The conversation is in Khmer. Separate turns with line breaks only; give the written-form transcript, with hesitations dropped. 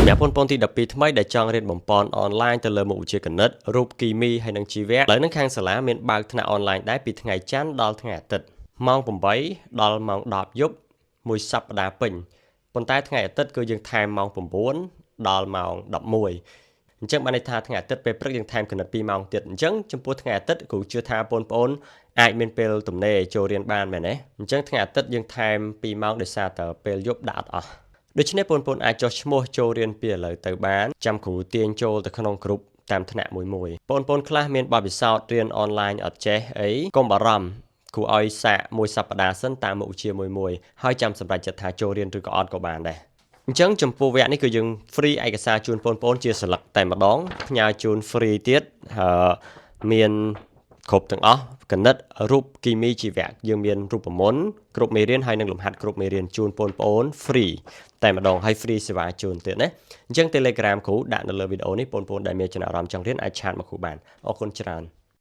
សម្រាប់បងប្អូនទី12ថ្មីដែលចង់រៀនបំប៉នអនឡាញទៅលើមុខវិជ្ជាគណិតរូបគីមីហើយនិងជីវៈឥឡូវនេះខាងសាលាមានបើកថ្នាក់អនឡាញដែរពីថ្ងៃច័ន្ទដល់ថ្ងៃអាទិត្យម៉ោង8ដល់ម៉ោង10យប់មួយសប្តាហ៍ពេញប៉ុន្តែថ្ងៃអាទិត្យគឺយើងថែមម៉ោង9ដល់ម៉ោង11អញ្ចឹងបានន័យថាថ្ងៃអាទិត្យពេលព្រឹកយើងថែមគណិត2ម៉ោងទៀតអញ្ចឹងចំពោះថ្ងៃអាទិត្យគ្រូជឿថាបងប្អូនអាចមានពេលទំនេរចូលរៀនបានមែនទេអញ្ចឹងថ្ងៃអាទិត្យយើងថែម2ម៉ោងដោយសារតែពេលយប់ដាក់អត់អស់ដូច្នេះបងប្អូនអាចចុះឈ្មោះចូលរៀនពីឥឡូវទៅបានចាំគ្រូទាញចូលទៅក្នុងក្រុមតាមថ្នាក់មួយមួយបងប្អូនខ្លះមានបទពិសោធន៍រៀនអនឡាញអត់ចេះអីកុំបារម្ភគ្រូឲ្យសាកមួយសប្តាហ៍សិនតាមមុខវិជ្ជាមួយមួយហើយចាំសម្រេចចិត្តថាចូលរៀនឬក៏អត់ក៏បានដែរអញ្ចឹងចំពោះវគ្គនេះគឺយើង free ឯកសារជូនបងប្អូនជាស្លឹកតែម្ដងផ្ញើជូន free ទៀតមានគ្រប់ទាំងអស់គណិតរូបគីមីជីវៈយើងមានរូបមន្តគ្រប់មេរៀនហើយនិងលំហាត់គ្រប់មេរៀនជូនបងប្អូន free តែម្ដងហើយ free សេវាជូនទៀតណាអញ្ចឹង Telegram គ្រូដាក់នៅលើវីដេអូនេះបងប្អូនដែលមានចំណាប់អារម្មណ៍ចង់រៀនអាច chat មកគ្រូបានអរគុណច្រើន។